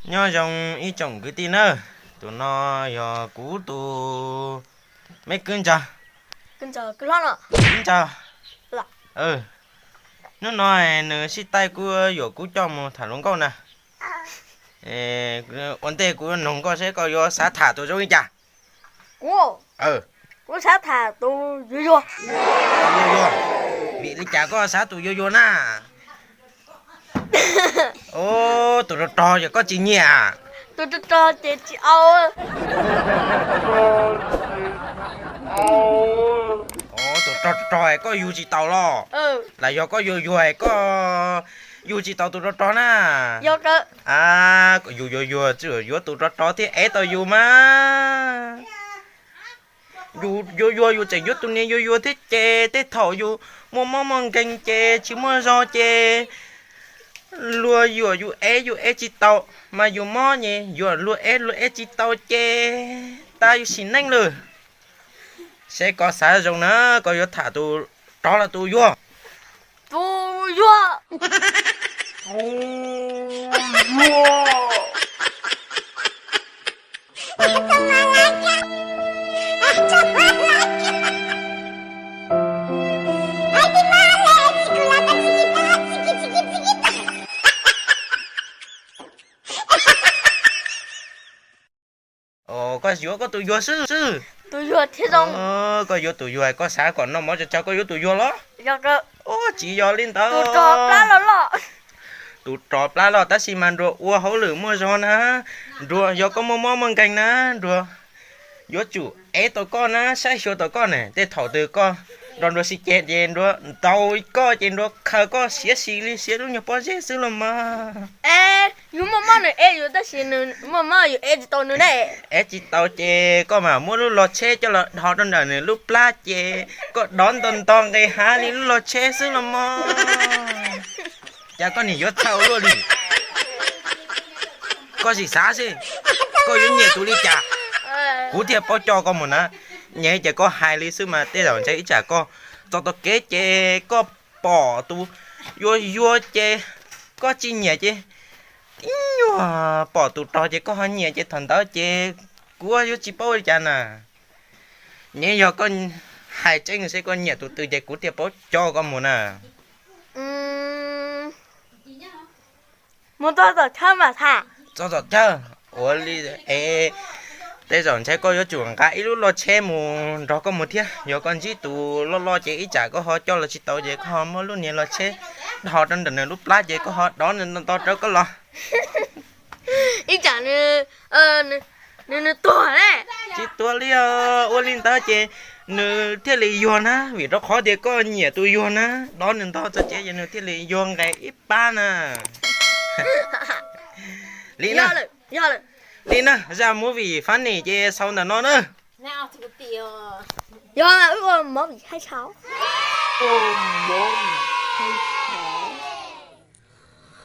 Nyob zoo ib tsoom kwv tij nawb, tus no yog kuv tus me kwv ntxawg. Kwv ntxawg, hnub no nws sib taij kuj yuam kuv coj mus tham hluas nkauj na. Ua ntej kuv nug koj seb koj yuav xav tham tus zoo li cas? Kuv xav tham tus yuag yuag. Yuag yuag? Vim li cas koj xav tus yuag yuag na? Tus rog rog yog koj tsis nyiam? Tus rog rog ces tsis au. Tus rog rog koj yug tsis tau los? Lam yog koj yuag yuag koj yug tsis tau tus rog rog na? Yus yuag yuag tsuas yuav tus rog rog thiaj ev tau yus mas. Yus yuag yuag yus tseem yuav tus niag yuag yuag thiab ces tej thaum yus muaj mob muaj nkeeg ces tsis muaj zog ces luag yuam yus ev yus ev tsis tau, mas yus mob ces yuam luag ev luag ev tsis tau ces tas yus sim neej lawm. Seb koj xav zoo na, koj yuav tham tus rog los tus yuag? Tus yuag. Koj yuav koj tus yuag xwb. Koj yuav tus yuag, koj xav kom noj mov tsawg tsawg koj yuav tus yuag los? Ua tsis yog li ntawd. Tus rog plab loj tab sis mas nruas ua hauj lwm muaj zog na. Nruas yog koj muaj mob muaj nkeeg na, nruas yuav tsum ev tau koj na, saib xyuas tau koj ne. Tej thaum twg koj nrog nruas sib ceg ces nruas ntaus koj ces nruas khaws koj siav sis li siav lub nyuag pob zeb xwb los mas. Yus muaj mob nws ev yus tab sis nws muaj mob yus ev tsis tau nws ne. Ev tsis tau ces koj mam muab lub log tsheb coj los dhos rau ntawm nws lub plab ces koj dov nto nto nqis hav li lub log tsheb xwb los mas. Cas koj niam yuav txhaum luaj li? Koj sim xav seb koj yuav nyiam tus li cas, kuv thiaj paub coj koj mus na. Nyiam ces koj hais li xwb mas tej zaum ntshe ib tsam koj txog tau kev ces koj pom tus yuag yuag ces koj tsis nyiam ces ib nyuag pom tus rog ces koj ho nyiam ces thaum ntawd ces kuv yuav tsis paub li cas na. Nyiam yog koj hais tseeb seb koj nyiam tus twg ces kuv thiaj paub coj koj mus na. Mus txog tom chaw mas tham. Txog tom chaw? Ua li es tej zaum ntshe koj yuav tsum nqa ib lub log tsheb mus nrog koj mus thiab. Yog koj ntsib tus loj loj ces ib tsam koj ho coj los tsis tau ces koj ho muab lub niag log tsheb dhos rau ntawm nws lub plab ces koj ho dov nws nto nto rau koj los. Ib tsam nws, nws tuag ne. Tsis tuag li os, ua li ntawd ces nws thiaj li yuag na, vim rau qhov tias koj nyiam tus yuag na, dov nws nto txog ces nws thiaj li yuag nqes ib pab na. Li na, li na, zaj movie funny ces xaus ntawm no na. Yog wb ua movie hais tshauv.